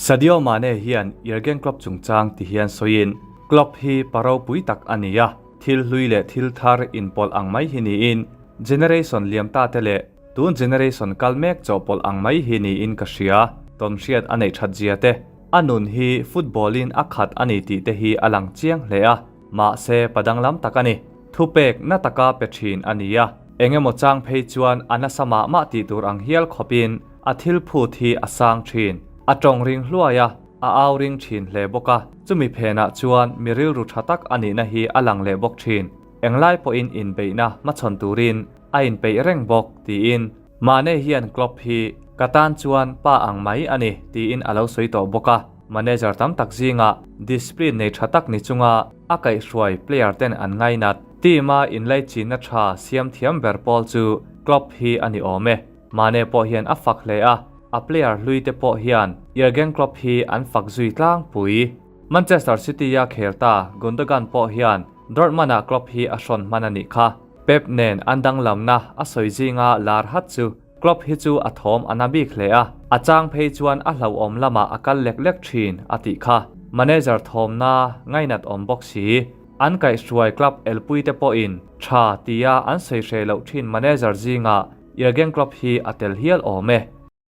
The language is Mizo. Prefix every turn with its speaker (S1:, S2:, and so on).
S1: Sadio Mane hian Jurgen Klopp chungchang ti hian sawiin, Klopp hi pa ropui tak a ni a, thil hlui leh thil thar inpawlh ang mai hi niin, generation liam ta te leh tun generation kal mek chawhpawlh ang mai hi niin ka hria, tawnhriat a neih that zia te, a nun hi football in a khat a ni tih te hi a lang chiang hle a, mahse pa danglam tak a ni. Thupek na taka pe thin a ni a, eng emaw chang phei chuan a nasa mah mah tih tur ang hial khawpin a thil phut hi a sang thin. A tawng ring hluai a, a au ring thin hle bawk a, chumi phenah chuan mi rilru tha tak a nihna hi a lang leh bawk thin. Englai pawhin inbeihna hmachhawn turin a inpeih reng bawk, tiin Mane hian Klopp hi ka tan chuan pa ang mai a ni, tiin a lo sawi tawh bawk a. Manager tam tak zingah discipline nei tha tak ni chunga a kaihhruai player ten an ngainat. Team a inlaichinna tha siam thiam ber pawl chu Klopp hi a ni awm e. Mane pawh hian a fak hle a, a player hlui te pawh hian Jurgen Klopp hi an fak zui tlangpui. Manchester City a khel ta Gundogan pawh hian Dortmund ah Klopp hi a hrawn hman a nih kha. Pep nen an danglamna a sawi zinga lar hat chu Klopp hi chu a thawm a na bik hle a, a chang phei chuan a hlauhawm lamah a kal lek lek thin a tih kha. Manager thawmna ngainat awm bawk si. An kaihhruai club elpui te pawhin tha tia an sawi hreh loh thin manager zingah Jurgen Klopp hi a tel hial awm e.